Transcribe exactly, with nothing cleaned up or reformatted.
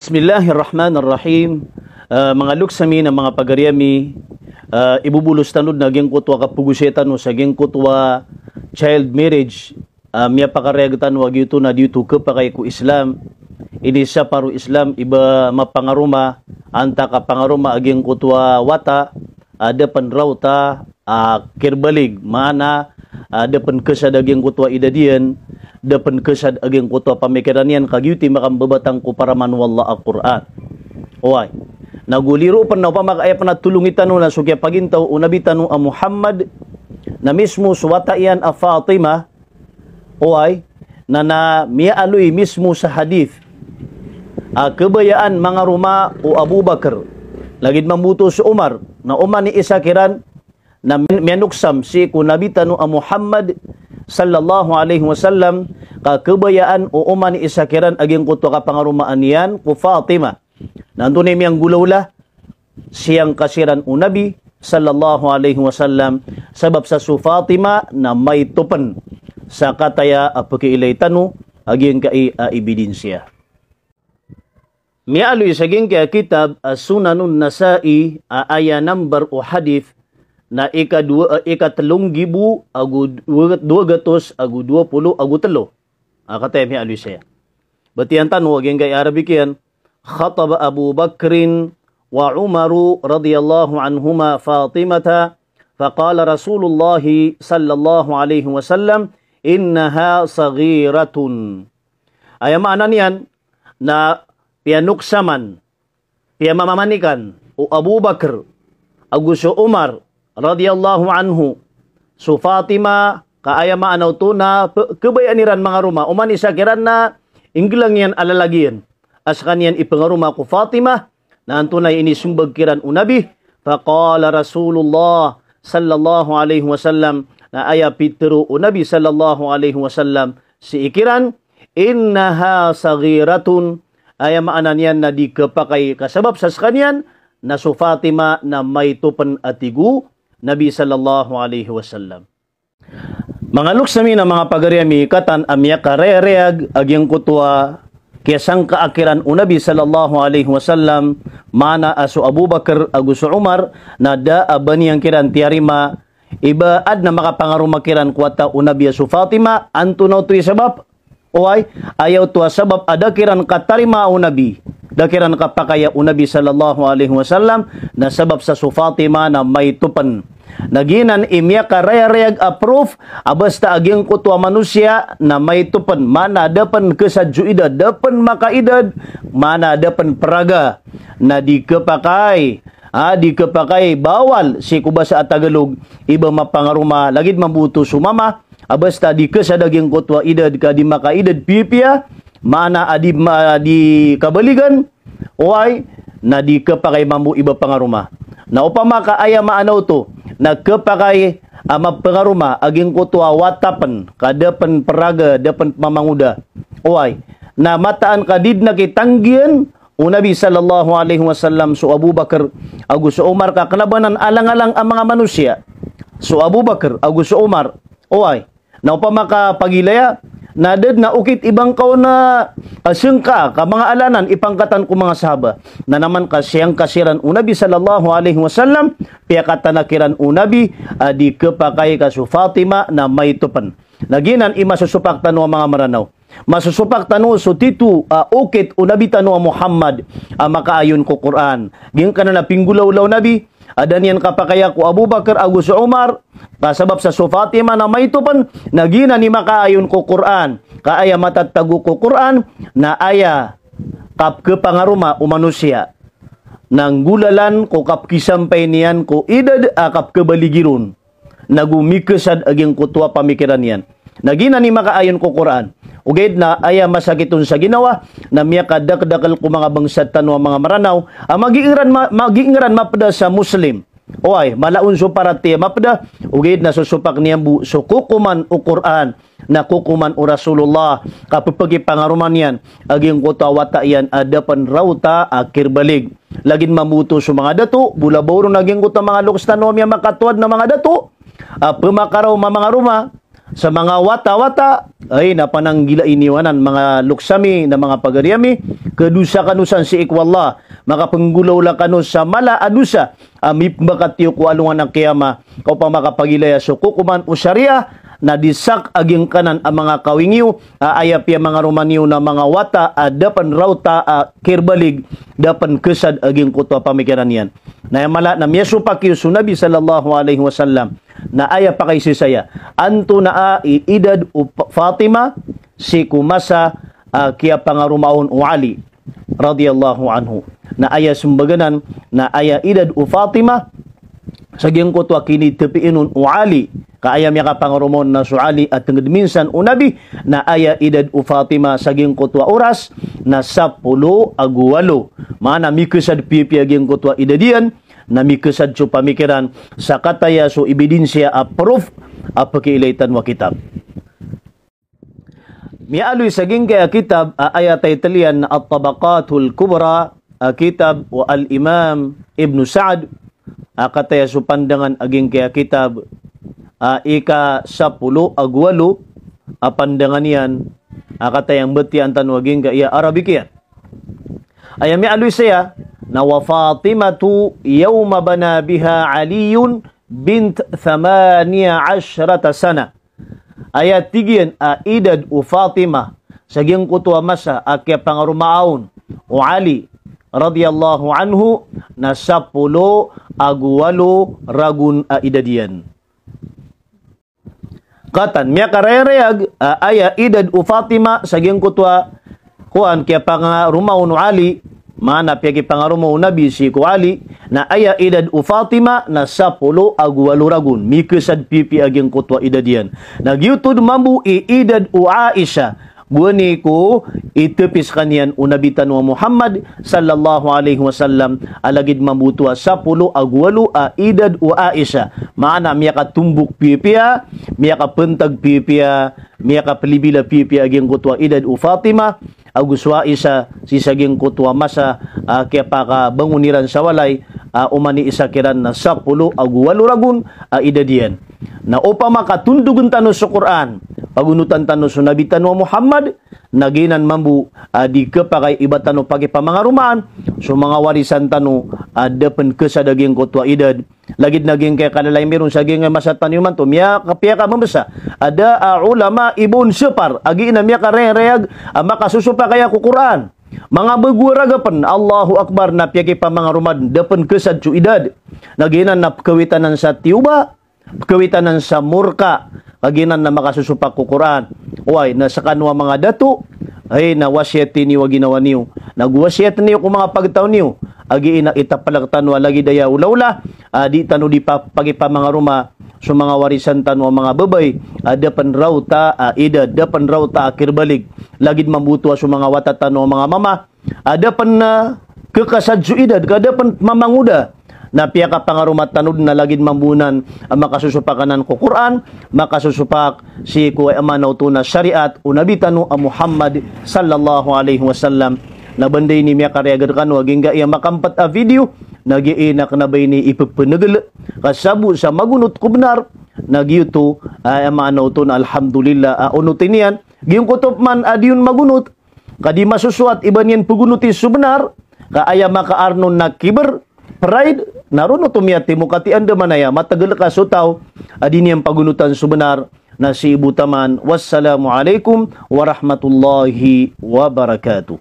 Bismillahirrahmanirrahim. Ah, manga loks ami na manga pagari ami, ah, ibobolos tano dn a giyangkoto a kapagosay tano sa giyangkoto a child marriage. Ah, miyapakarayag tano a giyoto na di oto khapakay ko Islam. Inisapar o Islam i ba mapangaroma, antaa ka pangaroma a giyangkoto a wata a da pn rawta a kirbalig, maana, ah, da pn khasad a giyangkoto a idad iyan, da pn khasad a giyangkoto a pamikiran iyan, ka giyoto i makambabatang ko paraman o Allah a Qur'an. Oway. Nago liro pn na opama ka aya pn a tolongi tano na so kiyapagintaw o Nabi tano a Muhammad, na mismo so wata iyan a Fatima, oway, na, na miyaaloy mismo sa hadith a khabayaan mangaroma o Abu Bakr, lagid mambo oto so Umar, na oman i isa kiran, na mi-, miyanoksam sii ko Nabi tano a Muhammad sallallahu alaihi wasallam, ka khabayaan o oman i isa kiran a giyangkoto a kapangaromaan iyan ko Fatima. Na antonaa i miyanggolawla? Siyangkasiran o Nabi sallallahu alaihi wasallam, sabap sa so Fatima na maito pn sa kataya a pkiilay tano a giyangkai a ebidensya. Miyaaloy sa giyangkai a kitab a Sunanun Nasa'i a aya number o hadith na ikadowa, a ikatlo nggibo ago dowa, dowa gatos ago dowa polo ago tlo. A kataya miyaaloy saya. Batiyan tano a giyangkai a Arabic iyan. Khataba Abu Bakrin wa Umaru radiyallahu anhuma Fatimata, faqala Rasulullah sallallahu alaihi wasallam, "Innaha saghiratun." Aya maana niyan na piyanoksaman, piyamamanikan o Abu Bakr ago so Umar radiyallahu anhu so Fatima, ka aya maana oto na pe-, khabayaan iran mangaroma, oman i isa kiran na ingglang iyan a lalagid iyan a skaniyan i pangaroma ko Fatima, na antonaa i inisombag kiran o Nabi? Faqala Rasulullah sallallahu alaihi wasallam, na aya pitharo o Nabi sallallahu alaihi wasallam sii kiran, "Innaha saghiratun." Aya maana niyan na di khapakay ka sabap sa skaniyan na so Fatima na maito pn a tig o Nabi sallallahu alaihi wasallam. Manga loks ami na manga pagari ami, kataan a miyakarayarayag a giyangkoto a kiyasangkaa kiran o Nabi sallallahu alaihi wasallam, maana a so Abu Bakr ago so Umar, na da a ba niyan kiran tiyarima i ba adn a makapangaroma kiran ko wata o Nabi a so Fatima. Antonaa oto i sabap? Oway, aya oto a sabap a da kiran katarimaa o Nabi, da kiran kapakaya o Nabi sallallahu alaihi wasallam, na sabap sa so Fatima na maito pn. Na giyanan i miyakarayarayag a proof a basta a giyangkoto a manosiya na maito pn, maana da pn khasad so idad, da pn makaidad, maana da pn praga, na di khapakay, a, di khapakay, bawal sii ko basa a Tagalog i ba mapangaroma, lagid mambo oto so mama, a basta di khasad a giyangkoto a idad ka di makaidad piyapiya, maana a di ma-, di kabaligan, oway, na di khapakay mambo i ba pangaroma. Na opama ka aya maana oto na khapakay a mapangaroma a giyangkoto a wata pn, ka da pn praga, da pn mamangoda, oway, na mataan ka di dn a kitanggiyan o Nabi sallallahu alaihi wasallam so Abu Bakr ago so Umar, ka kna ba nan alang-alang a manga manosiya so Abu Bakr ago so Umar, oway. Na opama ka pagilaya, na da dn a okit i ba ngka on a, a, sangka ka manga alanan i pangkatan ko manga sahaba. Na naman ka siyangkasiran o Nabi sallallahu alaihi wasallam, piyakatana kiran o Nabi a di khapakay ka so Fatima na maito pn. Na giyanan i masosopak tano a manga Maranaw. Masosopak tano so tito a okit o Nabi tano a Muhammad a makaayon ko Qur'an. Giyangkanan a pinggolawla o Nabi a da niyan kapakaya ko Abu Bakr ago so Umar, ka sabap sa so Fatima na maito pn, na giyanan i makaayon ko Qur'an, ka aya matatago ko Qur'an na aya kapkhapangaroma o manosiya na nggolalan ko kapkisampay niyan ko idad a kapkhabaligi ron, nago mikhasad a giyangkoto a pamikiran iyan. Na giyanan i makaayon ko Qur'an. Ogaid na aya masakit on sa ginawa na miyakadakdakl ko manga bangsa tano a manga Maranaw a magiingran ma-, magiingran mapda sa Muslim. Oway, mala on so paratiyaya mapda, ogaid na sosopak niyan bo so kokoman o Qur'an, na kokoman o Rasulullah, ka pphakipangaroma niyan a giyangkoto a wata iyan a da pn rawta a kirbalig. Lagid mambo oto so manga dato, bo labaw ron a giyangkoto a manga loks tano a miyamakatowad na manga dato a pmakaraoma mangaroma, sa manga wata-wata, ay, na pananggilai niyo anan, manga loks ami, na manga pagari ami, kadosa kano san sii ko Allah, makapenggolawla kano sa mala a dosa, a mipmbakatiyo ko alongan a kiyama, ka opama ka pagilaya so kokoman o shariah, na di sak a giyangkanan a manga kawing iyo, a aya piyamangaroma niyo na manga wata a da pen rawta a kirbalig, da pen kesad a giyangkoto a pamikiran iyan. Na aya mala na miyasopak iyo so Nabi sallallahu alaihi wasallam, na aya pakaisisa iyan, antonaa i idad o Pa-, Fatima sii ko masa a kiyapangaroma on o Ali radiyallahu anhu. Na aya sembagan anan, na aya idad o Fatima sa giyangkoto a kinitepiin on o Ali, ka aya miyakapangaroma on na so Ali a tenged minsan o Nabi, na aya idad o Fatima sa giyangkoto a oras na sapolo ago walo. Maana mikesad piyapiya giyangkoto a idad iyan, na mikesad so pamikiran, sakataya so ebidensya a proof a pekiilay tano a kitab. Miyaaloy sa giyangkaya kitab a aya title iyan na At-Tabaqatul Kubra, a kitab o Al-Imam Ibn Sa'd, a kataya so pandangan a giyangkaya kitab a ika sapolo ago walo a pandangan iyan, a kataya mbetiyaan tano a giyangkaya Arabic iyan. Aya miyaaloy saya na, wa Fatimatu yawma bana biha Aliyun bint thamaniya ashrata sana. Aya tig iyan a idad o Fatima sa giyangkoto a masa a kiyapangaromaa on o Ali radiyallahu anhu na sapolo ago walo ragon a idad iyan. Katan, miyakarayarayag a aya idad o Fatima sa giyangkoto a kowan kiyapangaroma on o Ali, maana piyakipangaroma o Nabi sii ko Ali, na aya idad o Fatima na sapolo ago walo ragon, mikesad piyapiya a giyangkoto a idad iyan. Na giyoto den mambo i idad o Aisha, gowani ko itepi sekaniyan o Nabi tano a Muhammad sallallahu alaihi wasallam, a lagid mambo oto a sapolo ago walo a idad o Aisha. Maana miyakatombok piyapiya, miyakapentag piyapiya, miyakapelibila piyapiya a giyangkoto a idad o Fatima ago so Aisha sii sa giyangkoto a masa a kiyapakabangon iran sa walay, a oman i isa kiran na sapolo ago walo ragon a idad iyan. Na opama ka tondogen tano so Qur'an, pagonotan tano so Nabi tano a Muhammad, na giyanan mambo a di kepakay i ba tano pakipamangaromaan so manga warisan tano a da pen kesad a giyangkoto a idad. Lagid na giyangkaya kalalay miron sa giyangkaya masa tano imanto, miyaka-, piyakamembesa a da a ulama i ba on separ a giya na miyakarayarayag a makasosopak aya ko Qur'an. Manga bago a raga pen, Allahu Akbar, na piyakipamangaroma den, da pen kesad so idad. Na giyanan na pekawitan anan sa tiyoba, pekawitan anan sa morka, ka giyanan na makasosopak ko Qur'an. Oway, na sekano a manga dato, hay, na wasiyati niyo a ginawa niyo. Na go wasiyat niyo ko manga pagtaw niyo a giya na itapalak tano a lagid aya olaola a di tano di pa-, pakipamangaroma so manga warisan tano a manga babay a da pen rawta a idad, da pen rawta a kirbalig. Lagid mambo oto a so manga wata tano a manga mama a da pen, ah, kekasad so idad, ka da pen mamangoda. Na piyakapangaroma tano den a lagid mambo anan a makasosopak anan ko Qur'an, makasosopak sii ko aya maana oto na shariat o Nabi tano a Muhammad sallallahu alaihi wasallam. Na banda ini miyakarayag rekano a giyangkaya makampet a video, na giya na kena ba ini ipepenegel, ka sabo sa magonot ko benar, na giyoto, ah, aya maana oto na alhamdulillah, ah, onoten iyan. Giyangkoto peman a di on magonot, ka di masosowat i ba niyan pegonoti so benar, ka aya makaar non na kiber, pride, na ron oto miyatimo, ka ti andamanaya mategel ka so taw a di niyan pagonotan so benar. Na sii bo taman. Wassalamu alaikum warahmatullahi wabarakatuh.